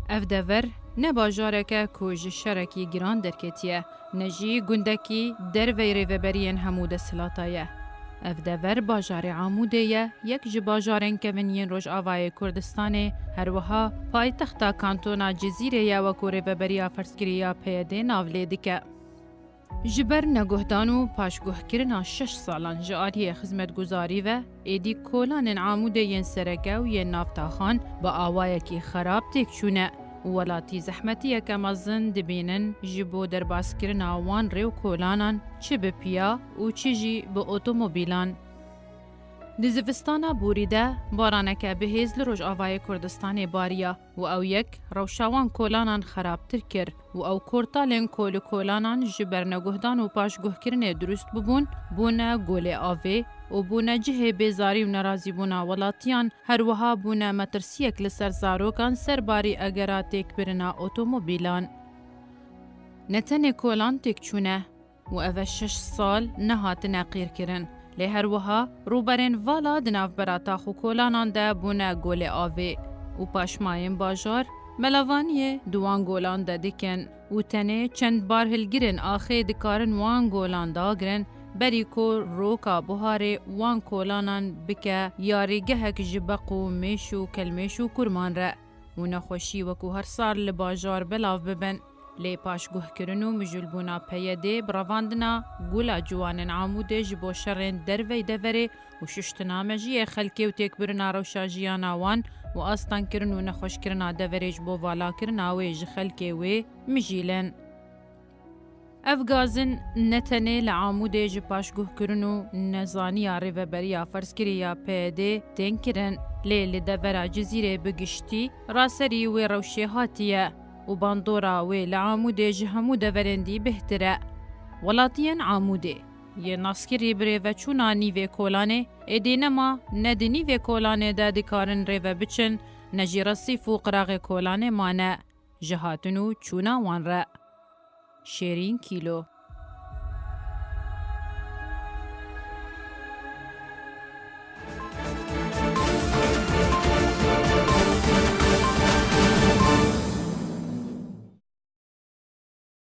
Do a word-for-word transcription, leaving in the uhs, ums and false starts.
Ev dever ne bajarek e ku ji şerekî giran derketiye, ne jî gundekî dervey rêveberiyên hemû desthilata ye. Ev dever bajarê Amûdê ye, yek ji bajarên kevin yên Rojavayê Kurdistanê, her wiha paytexta kantona Cizîrê ye, wekû rêveberiya ferzkirî ya P Y D nav lê dike. Ji ber neguhdan û paşguhkirina şeş salan ji aliyê xizmetguzarî ve, êdî kolanên Amûdê yên sereke û yên nav taxan bi awayekî xerab têk çûne û welatî zehmetiyeke mezin dibînin ji bo derbaskirina wan rê û kolanan, çi bi piya û çi jî bi otomobîlan. Di zivistana borî de baraneke bihêz li Rojavayê Kurdistanê bariya û ew yek rewşa wan kolanan xerabtir kir û ew kortalên kol û kolanan ji ber neguhdan û paşguhkirinê dirust bibûn, bûne golê avê û bûne cihê bêzarî û nerazîbûna welatiyan, her wiha bûne metirsiyek li ser zarokan ser barî egera têkbirina otomobîlan. Ne tenê kolan têk çûne, û ev e şeş sal nehatine qîrkirin. Lê her wiha rûberên vala di navbera tax û kolanan de bûne golê avê û paşmayên bajar melavaniyê di wan golan de dikin û tenê çend barhilgirên axê dikarin wan golan dagrin, berî ku roka buharê wan kolanan bike yarîgehek ji beq û mêş û kelmêş û kurman re û nexweşî wekû her sal li bajar belav bibin. Lê paşguhkirin û mijûlbûna P Y D bi revandina gula ciwanên Amûdê ji bo şerên dervey deverê û şuştina mejiyê xelkê û têkbirina rewşa jiyana wan û astengkirin û nexweşkirina deverê ji bo valakirina wê ji xelkê wê mijîl in. Ev gazin ne tenê li Amûdê ji paşguhkirin û nezaniya rêveberiya ferzkirî ya P Y D tên kirin, lê li devera Cizîrê bi giştî raserî wê rewşê hatiye û bandora wê li Amûdê ji hemû deverên dî bêhtir e. Welatiyên Amûdê yê naskirî bi rêveçûna nîvê kolanê, êdî nema ne di nîvê kolanê de dikarin rêve biçin, ne jî resîf û qiraxê kolanê mane ji hatin û çûna wan re. Şêrîn Kîlo.